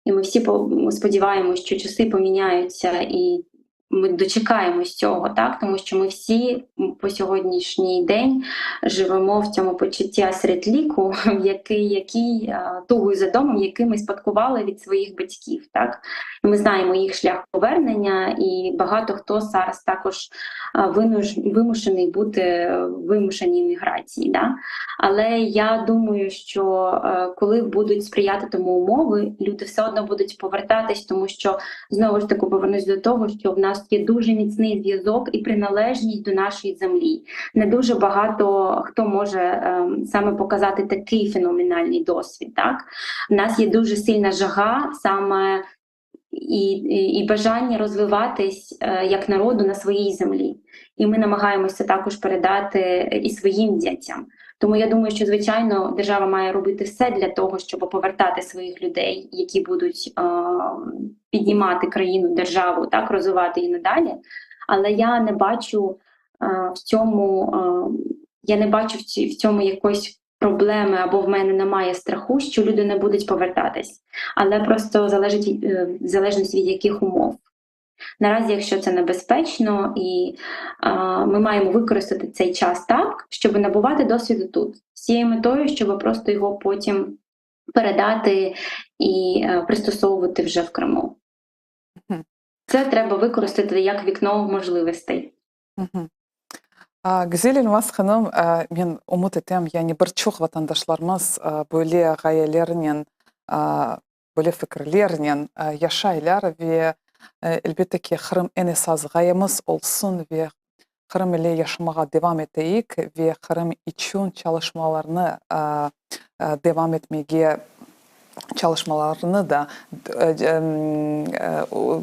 і ми всі сподіваємось, що часи поміняються, і ми дочекаємось цього, так? Тому що ми всі по сьогоднішній день живемо в цьому почутті асретліку, який, тугою за домом, який ми спадкували від своїх батьків. Так? І ми знаємо їх шлях повернення, і багато хто зараз також вимушений бути в вимушеній міграції. Да? Але я думаю, що коли будуть сприяти тому умови, люди все одно будуть повертатись, тому що, знову ж таки, повернусь до того, що в нас є дуже міцний зв'язок і приналежність до нашої землі. Не дуже багато хто може саме показати такий феноменальний досвід. Так? У нас є дуже сильна жага саме і бажання розвиватись як народу на своїй землі. І ми намагаємося також передати і своїм дітям. Тому я думаю, що, звичайно, держава має робити все для того, щоб повертати своїх людей, які будуть піднімати країну, державу, так, розвивати її надалі. Але я не бачу в цьому я не бачу в ці, в цьому якоїсь проблеми, або в мене немає страху, що люди не будуть повертатись. Але просто залежить в залежності від яких умов. Наразі, якщо це небезпечно, і ми маємо використати цей час так, щоб набувати досвіду тут, з цією метою, щоб просто його потім передати і пристосовувати вже в Криму. Це треба використати як вікно можливостей. Güzel Elmaz hanım, men ümüt etem, yani bir çoq vatandaşlarımız böyle ğayelernen, böyle fikirlernen yaşaylar ve elbette ki, Qırım eñ esas ğayemiz olsun ve Qırım ile yaşamağa devam eteyik ve Qırım içün çalışmalarnı devam etmege, çalışmalarnı da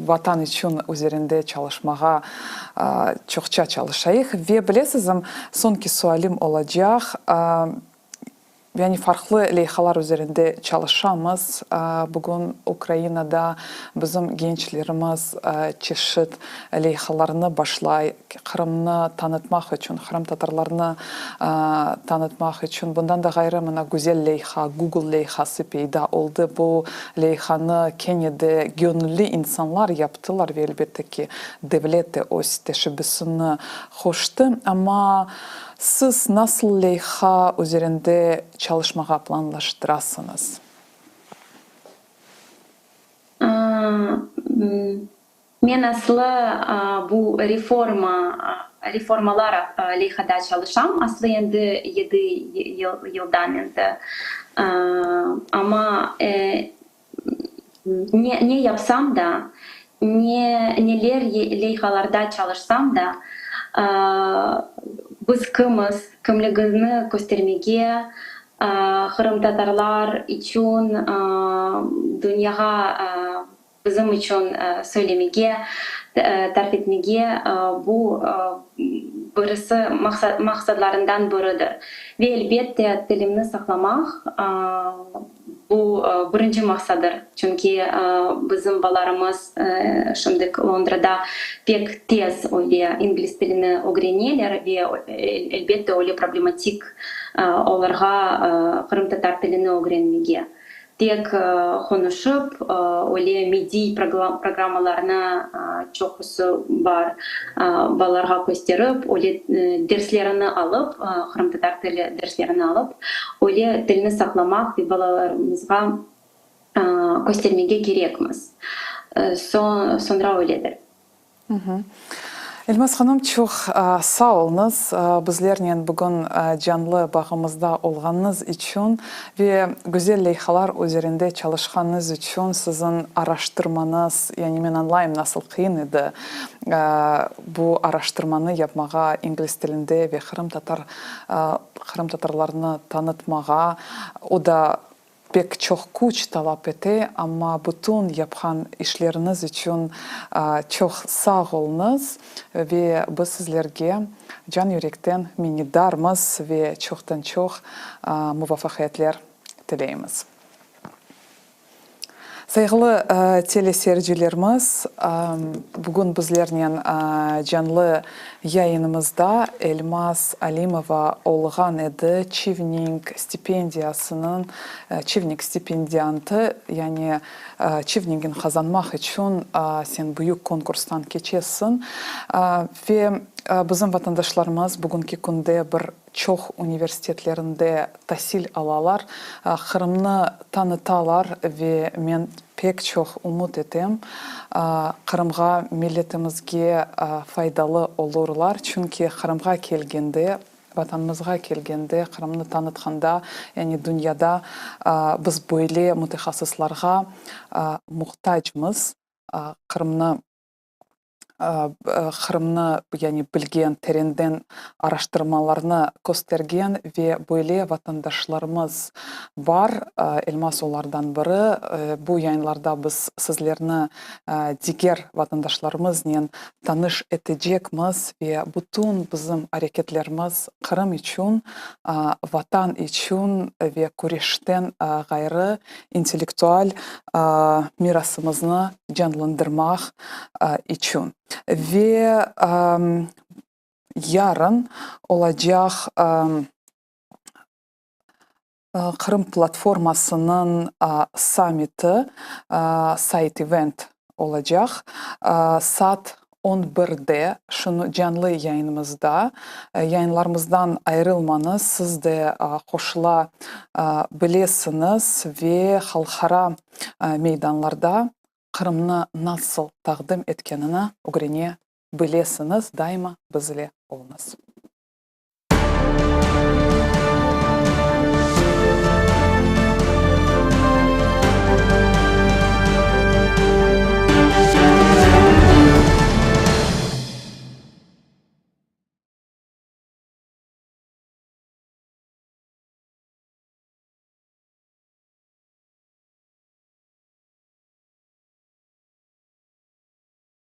Vatan içün üzerinde çalışmağa çoqça çalışayıq. Ve bilesizim, soñki sualim olacaq. Yani farqlı leyhalar üzerinde çalışamız. Bugün Ukrainada bizim gençlerimiz çeşit leyhalarnı başlay, Qırımnı tanıtmaq içün, qırımtatarlarnı tanıtmaq içün. Bundan da ğayrı, mına güzel leyha, Google leyhası peyda oldı. Bu leyhanı kene de göñülli insanlar yaptılar ve, elbette ki, devlet de öz teşebbüsini qoştı. Amma Siz nasıl leyha üzerinde çalışmağa planlaştırasıñız? Men aslı bu reforma, reformalar leyhada çalışam, aslı endi yedi yıldan endi. Amma Ne, ne yapsam da, ne, neler leyhalarda çalışsam da, biz kimiz, kimligimizni köstermege, qırımtatarlar içün dünyağa bizim içün söylemege, tarif etmege, bu birisi maqsadlarından biridir. Ve elbette tilimni saqlamaq, Bu birinci maqsadır, çünki bizim balalarımız şimdik Londrada pek tez öyle ingliz tilini ögreneler ve elbette öyle problematik olarğa qırımtatar tilini ögrenmege. Tek qonuşıp, öyle mediy programmalarnı çoqusı bar balalarğa kösterip, öyle derslerini alıp, qırımtatar tili derslerini alıp, öyle tilni saqlamaq ve balalarımızğa köstermege kerekmiz. Soñra öyledir. Elmaz hanım, çoq sağ oluñız, bizlernen bugün canlı bağımızda olğanıñız içün ve güzel leyhalar üzerinde çalışqanıñız içün. Siziñ araştırmañız, yani men añlayım, nasıl qıyın edi bu araştırmanı yapmağa ingliz tilinde ve qırımtatar, qırımtatarlarnı tanıtmağa, o da Pek çoq küç talap ete, amma bütün yapqan işleriñiz içün çoq sağ oluñız ve biz sizlerge can yürekten minnetdarmız ve çoqtan-çoq muvafaqiyetler tileymiz. Sayğılı teleseyircilerimiz, bugün bizlernen canlı yayınımızda Elmaz Alimova olğan edi, Çivning stipendiyasınıñ, Çivning stipendiantı, yani Çivningin qazanmaq içün sen büyük konkurstan keçesiñ ve bizim vatandaşlarımız bugünki künde bir çoq universitetlerinde tasil alalar, Qırımnı tanıtalar ve men pek çoq ümüt etem, Qırımğa, milletimizge faydalı olurlar, çünki Qırımğa kelgende, Vatanımızğa kelgende, Qırımnı tanıtqanda, yani dünyada biz böyle mütehassıslarğa muhtacmız, Qırımnı Qırımnı, yani bilgen, terenden araştırmalarnı köstergen ve böyle vatandaşlarımız bar, Elmaz olardan biri. Bu yayınlarda biz sizlerni diger vatandaşlarımıznen tanış etecekmiz ve bütün bizim areketlerimiz Qırım içün, Vatan içün ve küreşten ğayrı intellektual mirasımıznı canlandırmaq içün. Ve yarın olacaq Qırım platformasınıñ sammiti, side event, olacaq. Saat on birde şunı canlı yayınımızda, yayınlarımızdan ayırılmañız, siz de qoşula bilesiñiz ve halqara meydanlarda Qırımnı nasıl taqdim etkenini ögrene bilesiñiz, daima bizle oluñız.